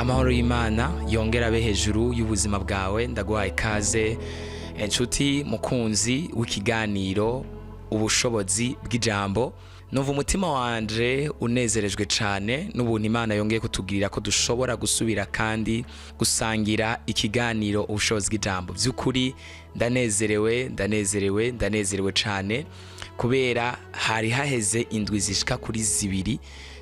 Amahoro y'Imana yongera abe hejuru y'ubuzima bwawe. Ndaguhaye ikaze, inshuti mukunzi w'ikiganiro Ubushobozi bw'Ijambo. Numva umutima wanje unezerejwe cyane n'ubuntu Imana yongeye kutubwirira ko dushobora gusubira kandi gusangira ikiganiro Ubushobozi bw'Ijambo. By'ukuri ndanezerewe, ndanezerewe, ndanezerewe cyane kubera hari haheze indwi zishika kuri 2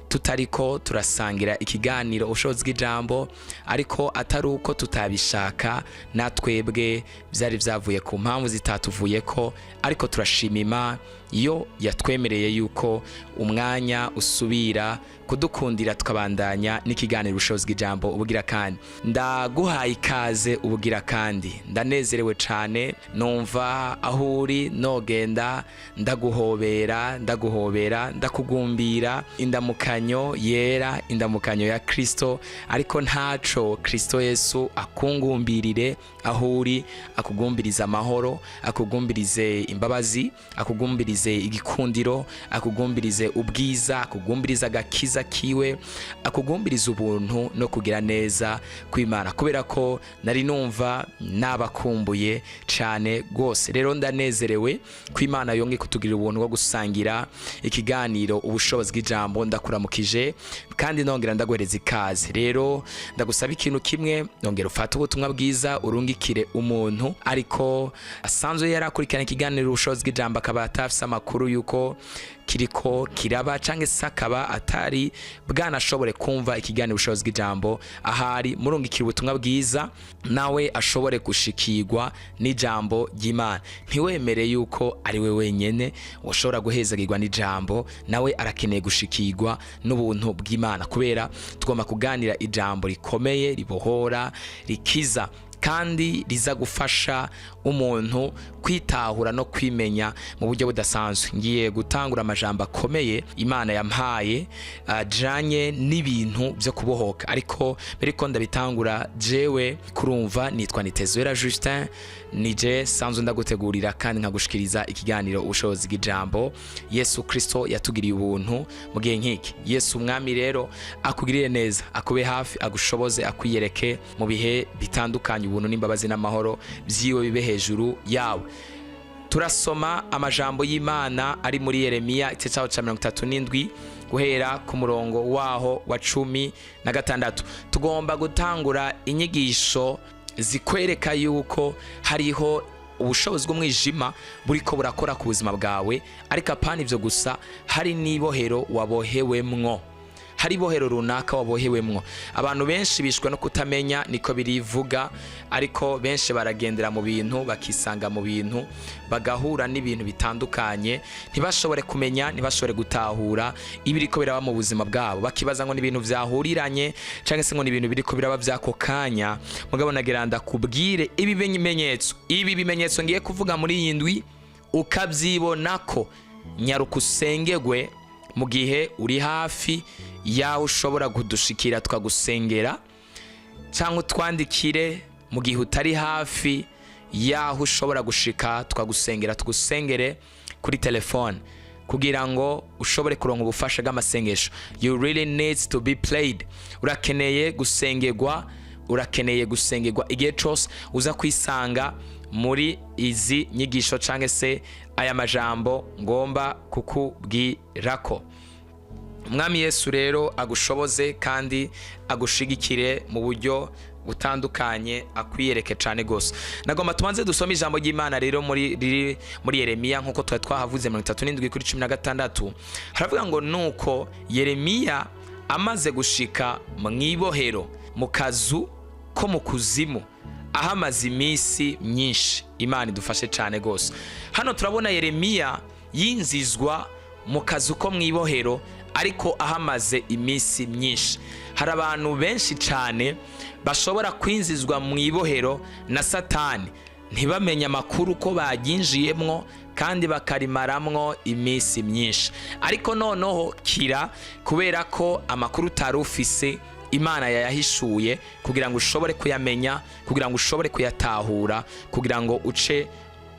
tutariko turasangira ikiganiro Ubushobozi bw'Ijambo, ariko atari uko tutabishaka, natwebwe byari byavuye ku mpamvu zitatuvuye ko. Ariko turashima Imana iyo yatwemereye yuko umwanya usubira kudukundira tukabandanya n'ikiganiro Ubushobozi bw'Ijambo. Ubugira kandi ndaguhaye ikaze, ubugira kandi ndanezerewe cyane. Numva aho uri nogenda ndaguhobera, ndaguhobera, ndakugumbira indamukanyo yera, indamukanyo ya Kristo. Ariko ntaco, Kristo Yesu akungumbirire aho uri, akugumbirize amahoro, akugumbirize imbabazi, akugumbirize igikundiro, akugumbirize ubwiza, akugumbirize agakiza kiwe, akugumbirize ubuntu no kugira neza kw'Imana, kubera ko nari numva nabakumbuye cyane rwose. Rero ndanezerewe ko Imana yongeye kutugirira ubuntu bwo gusangira ikiganiro Ubushobozi bw'Ijambo. Ndakuramukije kandi nongera ndaguhereza ikaze. Rero ndagusaba ikintu kimwe: nongera ufate ubutumwa bwiza urungikire umuntu ariko asanzwe yarakurikirana ikiganiro Ubushobozi bw'Ijambo, akaba atafise amakuru yuko kiriko kiraba, cyangwa se akaba atari bwanashobore kumva ikiganiro Ubushobozi bw'Ijambo. Ahari murungikira ubutumwa bwiza, nawe ashobore gushikirwa n'ijambo ry'Imana. Ntiwemere yuko ari we wenyene ushobora guhezagirwa n'ijambo, nawe arakeneye gushikirwa n'ubuntu bw'Imana, kubera tugomba kuganira ijambo rikomeye, ribohora, rikiza kandi riza gufasha umuntu kwitahura no kwimenya mu buryo budasanzwe. Ngiye gutangura amajambo akomeye Imana yampaye ajanye n'ibintu byo kubohoka. Ariko mbere ko ndabitangura, jewe kurumva nitwa Nitezwera Justin, nije sanzwe ndagutegurira kandi nkagushikiriza ikiganiro Ubushobozi bw'Ijambo. Yesu Kristo yatugiriye ubuntu mu gihe nk'iki. Yesu Umwami rero akugirire neza, akube hafi, agushoboze, akwiyereke mu bihe bitandukanye. Ubuntu n'imbabazi n'amahoro byiwe bibe hejuru yawe. Turasoma amajambo y'Imana ari muri Yeremiya, igice cyaho cya 37, guhera ku murongo waho wa 16. Tugomba gutangura inyigisho zikwereka yuko hariho ubushobozi bw'umwijima buriko burakora ku buzima bwawe. Ariko apana ibyo gusa, hari n'ibohero wabohewemwo, hari ibohero runaka wabohewemwo. Abantu benshi bishwe no kutamenya, niko birivuga. Ariko benshi baragendera mu bintu, bakisanga mu bintu, bagahura n'ibintu bitandukanye, ntibashobore kumenya, ntibashobore gutahura ibiriko biraba mu buzima bwabo, bakibaza ngo ni ibintu vyahuriranye cyangwa se ngo ni ibintu biriko biraba vy'ako kanya. Mugabo nagira ndakubwire, ibi bimenyetso ngiye kuvuga muri iyi ndwi, ukabyibonako, nyaruka usengegwe. Mu gihe uri hafi yaho ushobora kudushikira tukagusengera, cyangwa utwandikire. Mu gihe utari hafi yaho ushobora gushika tukagusengera, tugusengere kuri telefone kugira ngo ushobore kuronka ubufasha bw'amasengesho. You really needs to be prayed. Urakeneye gusengerwa, urakeneye gusengerwa igihe cyose uza kwisanga muri izi nyigisho cyangwa se aya majambo ngomba kukubwirako. Umwami Yesu rero agushoboze kandi agushigikire mu buryo butandukanye, akwiyereke cyane rwose. Nagomba tubanze dusome ijambo ry'Imana rero muri riri muri Yeremiya, nk'uko twari twahavuze, 37 kuri 16. Haravuga ngo: "Nuko Yeremiya amaze gushika mu ibohero, mu kazu ko mu kuzimu, ahamaze iminsi myinshi." Imana idufashe cyane rwose. Hano turabona Yeremiya yinzizwa mu kazu ko mu ibohero, ariko ahamaze iminsi myinshi. Hari abantu benshi cyane bashobora kwinzizwa mu ibohero na Satani, ntibamenye amakuru ko baryinjiyemwo, kandi bakarimaramwo iminsi myinshi. Ariko noneho kira, kubera ko amakuru utari ufise Imana yayahishuye kugira ngo ushobore kuyamenya, kugira ngo ushobore kuyatahura, kugira ngo uce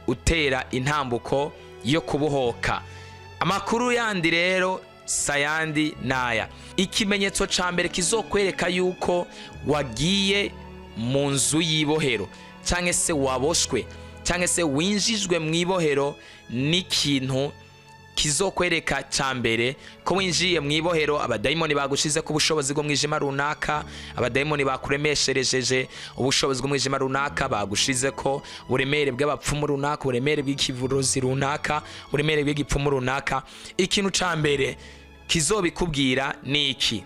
utera intambuko yo kubohoka. Amakuru yandi rero si ayandi, ni uko Sayandi naya. Ikimenyetso ca mbere kizokwereka yuko wagiye mu nzu y'ibohero, cyangwa se waboshwe, cyangwa se winjijwe mu ibohero, n'ikintu kizokwereka cya mbere ko winjiye mu ibohero, abadayimoni bagushize ku bushobozi bw'umwijima runaka, abadayimoni bakuremesherejeje ubushobozi bw'umwijima runaka, bagushize ko uburemere bw'abapfumu runaka, uburemere bw'ikivurozi runaka, uburemere bw'igipfumu runaka. Ikintu cya mbere kizobikubwira ni iki: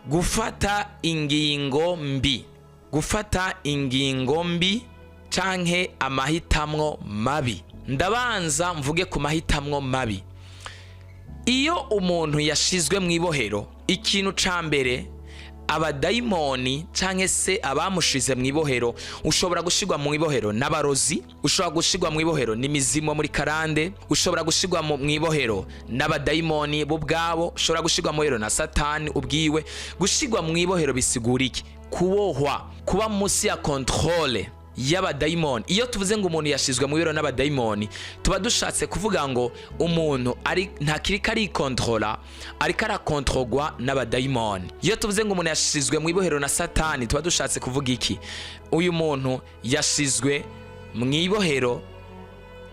gufata ingingo mbi, gufata ingingo mbi canke amahitamwo mabi. Ndabanza mvuge ku mahitamwo mabi. Iyo umuntu yashizwe mu ibohero, ikintu ca mbere abadayimoni canke se abamushize mu ibohero, ushobora gushirwa mu ibohero n'abarozi, ushobora gushirwa mu ibohero n'imizimu muri karande, ushobora gushirwa mu ibohero n'abadayimoni bo ubwabo, ushobora gushirwa mu ibohero na Satani ubwiwe. Gushirwa mu ibohero bisigura iki? Kubohwa, kuba munsi ya contrôle y'abadayimoni. Iyo tuvuze ngo umuntu yashizwe mu biro n'abadayimoni, tuba dushatse kuvuga ngo umuntu ari ntakiriko arikontrola, ariko arakontrogwa n'abadayimoni. Iyo tuvuze ngo umuntu yashizwe mu ibohero na Satani, tuba dushatse kuvuga iki? Uyu muntu yashizwe mu ibohero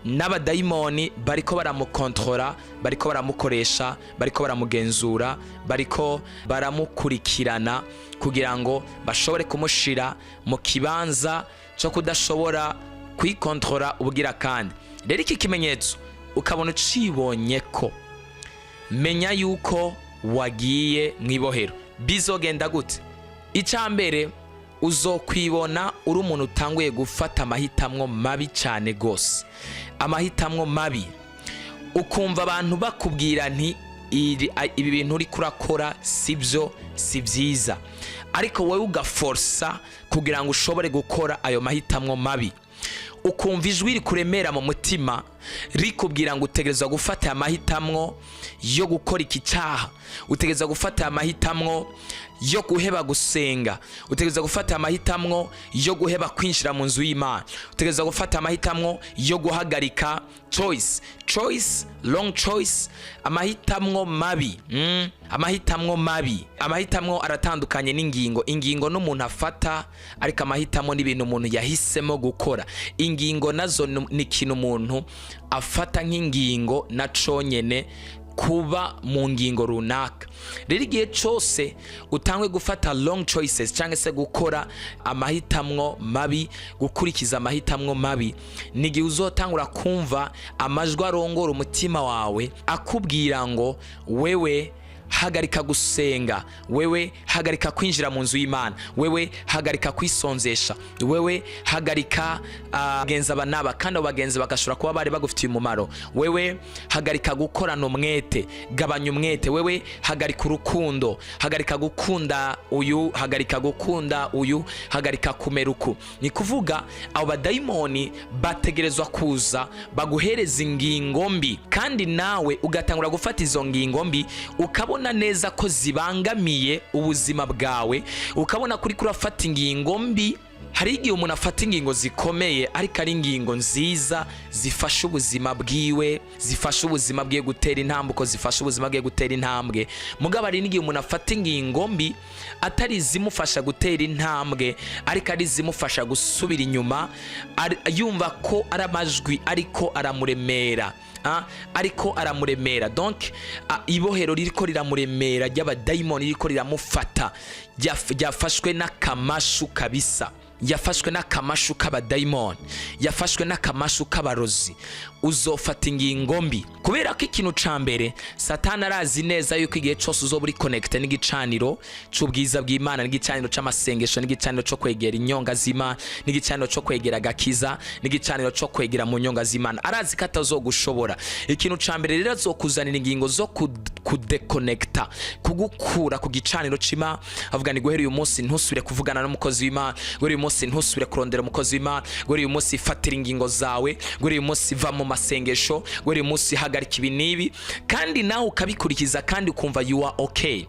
n'abadayimoni, bariko baramukontorora, bariko baramukoresha, bariko baramugenzura, bariko baramukurikirana kugira ngo bashobore kumushira mu kibanza cyo kudashobora kwikontorora ubwira. Kandi rero iki kimenyetso ukabona ucibonye ko, menya yuko wagiye mu ibohero. Bizogenda gute? Icya mbere, uzokwibona uri umuntu utanguye gufata amahitamwo mabi cyane rwose, amahitamwo mabi. Ukumva abantu bakubwira nti ibi bintu uri kurakora si byo, si byiza, ariko wowe ugaforsa kugira ngo ushobore gukora ayo mahitamwo mabi. Ukumva ijwi rikuremera mu mutima rikubwira ngo utegerezwa gufata aya mahitamwo yo gukora iki cyaha, utegerezwa gufata aya mahitamwo yo guheba gusenga, utegerezwa gufata amahitamwo yo guheba kwinjira mu nzu y'Imana, utegerezwa gufata amahitamwo yo guhagarika choice, choice, wrong choice, amahitamwo mabi. Amahitamwo mabi. Amahitamwo aratandukanye n'ingingo. Ingingo n'umuntu afata, ariko amahitamo n'ibintu umuntu yahisemo gukora. Ingingo nazo ni ikintu umuntu afata nk'ingingo na conyene kuba mu ngingo runaka. Rero igihe cyose utangwe gufata wrong choices, cyangwa se gukora amahitamwo mabi, gukurikiza amahitamwo mabi, ni igihe uzotangura kumva amajwi arongora umutima wawe akubwira ngo wewe hagarika gusenga, wewe hagarika kwinjira mu nzu y'Imana, wewe hagarika kwisonzesha, wewe hagarika bagenzi aba n'aba, kandi abo bagenzi bagashobora kuba bari bagufitiye umumaro, wewe hagarika gukorana umwete, gabanya umwete, wewe hagarika urukundo, hagarika gukunda uyu, hagarika gukunda uyu, hagarika kumera uku. Ni kuvuga abo badayimoni bategerezwa kuza baguhereza ingingo mbi, kandi nawe ugatangura gufata izo ngingo mbi, ukabona neza ko zibangamiye ubuzima bwawe, ukabona kuri kurafata ingingo mbi. Hari igihe umuntu afata ingingo zikomeye, ariko ari ingingo nziza zifasha ubuzima bwiwe, zifasha ubuzima bwiwe gutera intambuko, zifasha ubuzima bwiwe gutera intambwe. Mugabo hari n'igihe umuntu afata ingingo mbi atari izimufasha gutera intambwe, ariko ari izimufasha gusubira inyuma, yumva ko ari amajwi ariko aramuremera, ariko aramuremera. Donc ibohero ririko riramuremera ry'abadayimoni ririko riramufata, ryafashwe n'akamashu kabisa, yafashwe n'akamashu k'abadayimoni, yafashwe n'akamashu k'abarozi. Uzofata ingingo mbi kubera ko ikintu ca mbere, Satani arazi neza yuko igihe cyose uzoba uri connecté n'igicaniro c'ubwiza bw'Imana, n'igicaniro c'amasengesho, n'igicaniro co kwegera inyonga z'Imana, n'igicaniro co kwegera agakiza, n'igicaniro co kwegera mu nyonga z'Imana, arazi ko atazogushobora. Ikintu ca mbere rero, azokuzanira ingingo zo kudekonekta, kugukura ku gicaniro c'Imana. Avuga ni guhera uyu munsi ntusubire kuvugana n'umukozi w'Imana, guhera uyu munsi. munsi ntusubire kurondera umukozi w'Imana. Guhera uyu munsi fatira ingingo zawe. Guhera uyu munsi va mu masengesho. Guhera uyu munsi hagarika ibi n'ibi, kandi nawe ukabikurikiza, kandi ukumva you are okay,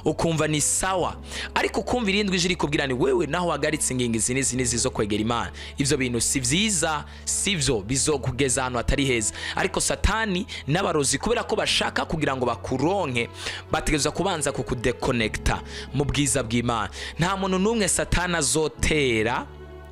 ukumva ni sawa. Ariko ukumva irindwi ije rikubwira ni wewe, naho wahagaritse ingingo izi n'izi n'izi zo kwegera Imana, ibyo bintu si byiza, si byo bizokugeza ahantu hatari heza. Ariko Satani n'abarozi, kubera ko bashaka kugira ngo bakuronke, bategerezwa kubanza kukudekonekita mu bwiza bw'Imana. Nta muntu n'umwe Satani azotera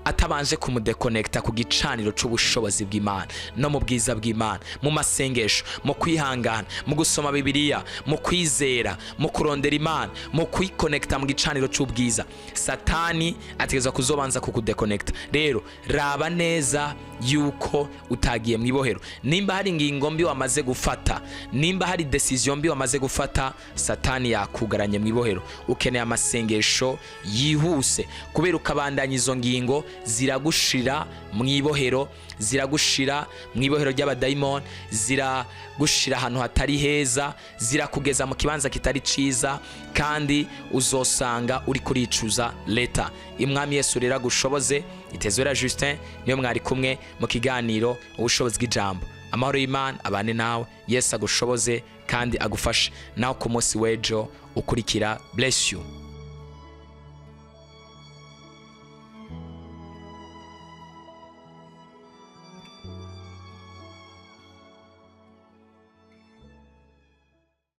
atabanje kumudekonekita ku gicaniro c'ubushobozi bw'Imana no mu bwiza bw'Imana, mu masengesho, mu kwihangana, mu gusoma Bibiliya, mu kwizera, mu kurondera Imana, mu kwikonekita mu gicaniro c'ubwiza. Satani ategerezwa kuzobanza kukudekonekita. Rero raba neza yuko utagiye mu ibohero. Nimba hari ingingo mbi wamaze gufata, nimba hari decision mbi wamaze gufata, Satani yakugaranye mu ibohero. Ukeneye amasengesho yihuse, kubera ukabandanya izo ngingo ziragushira mu ibohero, ziragushira mu ibohero ry'abadayimoni, ziragushira ahantu hatari heza, zirakugeza mu kibanza kitari ciza, kandi uzosanga uri kuricuza leta. Imwami Yesu rero agushoboze. Itezwera Justin niyo mwari kumwe mu kiganiro Ubushobozi bw'Ijambo. Amahoro y'Imana abane nawe. Yesu agushoboze kandi agufashe. Nawe ku munsi w'ejo ukurikira. Bless you.